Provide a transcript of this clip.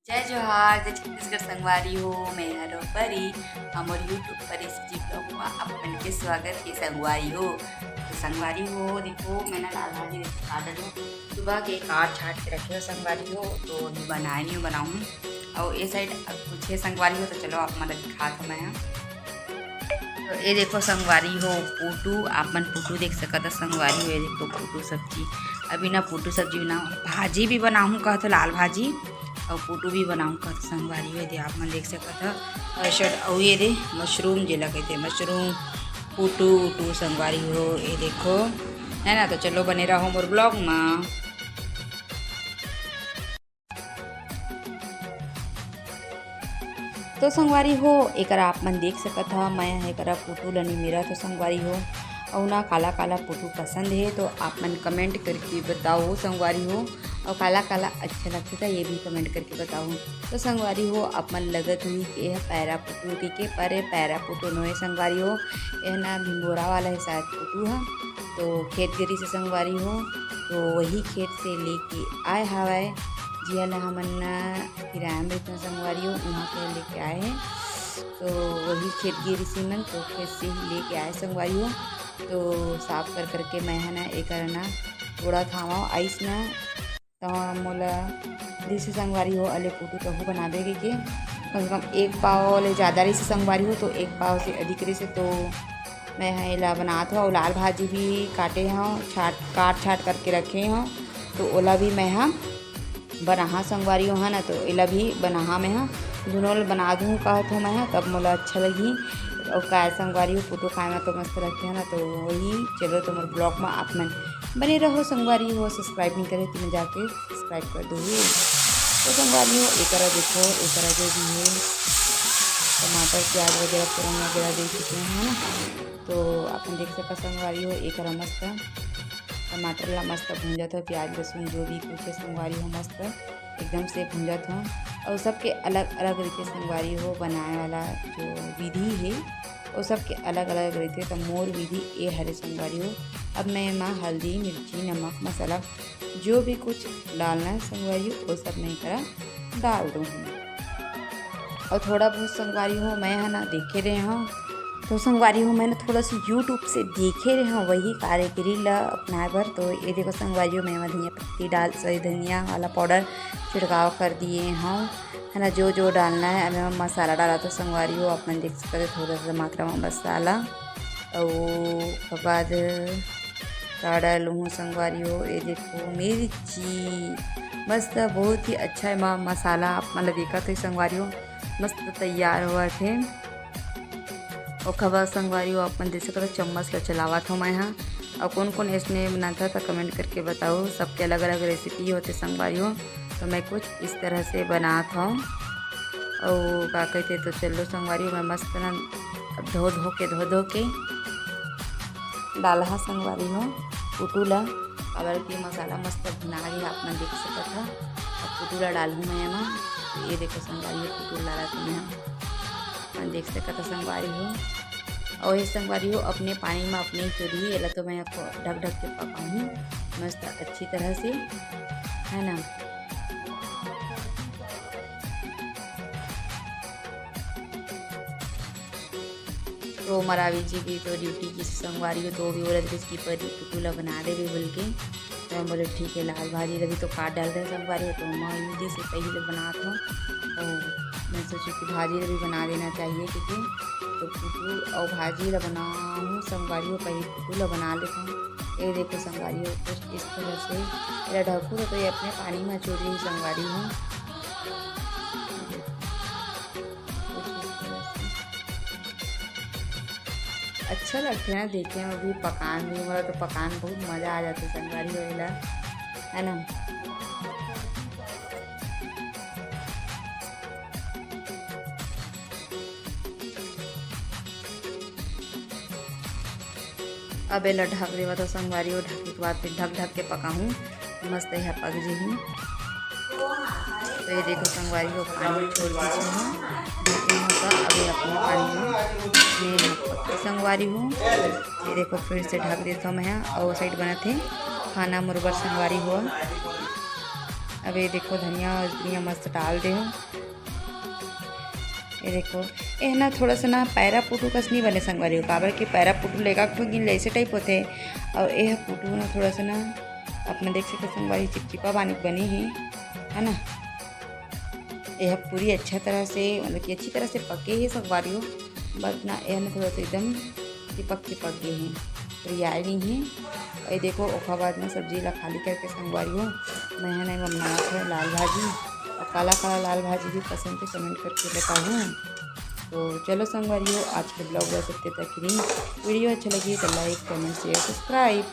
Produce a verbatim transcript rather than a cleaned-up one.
जय जोहार, जय छत्तीसगढ़ संगवारी हो, मैं हरो परी, हमर YouTube परी C G vlog मा आप मन के स्वागत हे संगवारी हो। तो संगवारी हो, देखो, मैं ना लाल भाजी काट डरे हूँ। सुबह के काट छाट के रखे हो संगवारी हो, तो अभी बनाए नहीं हो, बनाऊँ। और ये side अब कुछ है संगवारी हो, तो चलो आप मन ला दिखात हूँ मैं। तो ये देखो संगवारी हो, पुटू, आप मन पुटू देख सकत हो संगवारी हो। ये देखो पुटू सब्जी, अभी ना पुटू सब्जी ना, भाजी भी बनाहूँ कहत हो, लाल भाजी और पुटू भी बनाहूँ कहत हो संगवारी हो। ये दे आप मन देख सकत हो। और शट-, और ये दे mushroom, जेला कहते mushroom, पुटू उटू संगवारी हो, ये देखो, है ना। तो चलो बने रहो मोर vlog मा। तो संगवारी हो, एकरा आप मन देख सकत ह, मैं ह एकरा पुटू ल निमेरत हो संगवारी हो। अउ ना काला काला पुटू पसंद हे तो आप मन comment करके बताओ संगवारी हो, अउ काला काला अच्छा लगथे त ये भी comment करके बताओ। तो संगवारी हो, आप मन लगत होही कि एह पैरा पुटू कहिके, पर ए पैरा पुटू नोहे संगवारी हो, एह ना भिंगोरा वाला हे शायद पुटू ह। तो खेत गे रिहिसे संगवारी हो, तो वही खेत से लेके आए हवय, जिहा ला हमन ना किराया में बेचना संगवारी हो, उहाँ के लेके आए हैं। तो वही खेत गे रिहिसे मन, तो खेत से ही लेके आए संगवारी हो। तो साफ कर करके मैं ह ना एकर ना थोड़ा थावा आइस ना, तो मोला दिस संगवारी हो, अले पुटू तहू बना दे के, कम से कम एक पाव ले ज़्यादा रिहिसे संगवारी हो, तो एक पाव से अधिक रिहिसे, तो मैं ह एला बनात हव। अउ लाल भाजी भी काटे हव, छाट, काट छाट करके रखे हव, तो ओला भी मैं ह बनाहा संगवारी हो, है ना। तो एला भी बनाहा मैं ह, दुनों ल बना दूँ कहत हव मैं ह, तब मोला अच्छा लगही। अउ काय संगवारी हो, पुटू खाए में तो मस्त लगथे, है ना। तो वही चलो, तो मोर vlog में आप मन बने रहो संगवारी हो। Subscribe नहीं करे तो मैं जाके subscribe कर दूँगी। तो संगवारी हो, एकरा देखो, एकरा जो भी है टमाटर, प्याज वगैरह, फोरन वगैरह दे चुके हैं, है ना। तो अपन देख सका संगवारी हो, एकरा मस्त टमाटर ला मस्त भूंजत हो, प्याज लहसुन जो भी कुछ है संगवारी हो, मस्त एकदम से भूंजत हो। और सबके अलग अलग रीते संगवारी हो बनाए वाला जो विधि है, वो सबके अलग अलग रीते। तो मोर विधि ए हरे संगवारी हो। अब मैं एमा हल्दी, मिर्ची, नमक, मसाला जो भी कुछ डालना है संगवारी हो, वो सब मैं एकरा डाल दूँ। और थोड़ा बहुत संगवारी हो, मैं ह ना देखे रहे हूँ, तो संगवारी हो, मैं ना थोड़ा सा YouTube से देखे रहे हूँ वही कारीगरी ला अपनाए बर। तो ये देखो संगवारी हो, मैं एमा धनिया पत्ती डाल, सॉरी, धनिया वाला powder छिड़काव कर दिए हूँ, है ना। जो जो डालना है, अब मैं मसाला डाला तो संगवारी हो, आप मन देख सकते हो, थोड़ा सा मात्रा में मसाला, और ओकर बाद का डालूँ संगवारी हो, ये देखो मिर्ची, मस्त, बहुत ही अच्छा एमा मसाला आप मन ल दिखत होही संगवारी हो, मस्त तैयार होवत हे। ओखर बाद संगवारी हो, आप मन देख सकत हो, चम्मच ल चलावत हो मैं ह। अउ कोन कोन अइसने बनात ह त comment करके बताओ, सबके अलग अलग recipe होथे संगवारी हो। तो मैं कुछ इस तरह से बनात हव। अउ का कहिथे, तो चलो संगवारी हो, मैं मस्त ना धो धो के, धो धो के डालहा संगवारी हो पुटू ला, काबर कि मसाला मस्त भुना गे, आप मन देख सकत ह। अब पुटू ला डालहूँ मैं एमा, ये देखो संगवारी हो, पुटू ला डालत हूँ मैं, आप मन देख सकत ह संगवारी हो। और ये संगवारी हो, अपने पानी में अपने ही चुरही, एला तो मैं ढक ढक के पकाहूँ मस्त अच्छी तरह से, है ना। तो मरावी जी भी तो duty गिस संगवारी हो, तो भी बोलत गिस कि परी पुटू ला बना देबे बोल के। तो मैं बोले, "ठीक है।" लाल भाजी ला भी तो काट डाल रहे संगवारी हो, तो मैं हिंदी से पहले बनात हूँ। तो मैं सोची कि भाजी ला भी बना देना चाहिए, क्योंकि तो पुटू और भाजी ला बनाहूँ संगवारी हो, पहले पुटू ला बना लेत हूँ। ये देखो संगवारी हो, कुछ इस तरह से एला ढकहूँ तो ये अपने पानी में चुरही संगवारी हो। कुछ इस तरह से। अच्छा लगथे ना देखे में भी, पकान भी, मोला तो पकान बहुत मजा आ जाथे संगवारी हो एला, है ना। अब एला ढक देवत हो संगवारी हो, ढके के बाद फिर ढक ढक के पकाहूँ, मस्त एहा पक जही। तो ये देखो संगवारी हो, पानी छोड़ दीजिए हम, ढके हो तो अभी अपने पानी में ये पक संगवारी हो। ये देखो फिर से ढक देता हूँ मैं, और side बनत हे खाना मोर बर संगवारी हो। अब ये देखो, धनिया और धनिया मस्त डाल दे हो। ये देखो, ये ना थोड़ा सा ना पैरा पुटू कस नहीं बने संगवारी हो, काबर कि पैरा पुटू लेगा ठो गिन ऐसे टाइप होते, और ये पुटू ना थोड़ा सा ना अपना देख सकते संगवारी चिपचिपा बानी बनी है, है ना। ये पूरी अच्छा तरह से, मतलब कि अच्छी तरह से पके है संगवारी हो, बट ना ये ना थोड़ा सा एकदम चिपक चिपक गए हैं, रियाई नहीं है। और ये देखो, ओखर बाद में सब्जी ला खाली करके संगवारी हो, मैं है नहीं बनावत है लाल भाजी, और काला काला लाल भाजी भी पसंद है, कमेंट करके बताओ। तो चलो संगवारी हो, आज के ब्लॉग बस इतने तक ही। वीडियो अच्छा लगी तो लाइक, कमेंट, शेयर, सब्सक्राइब।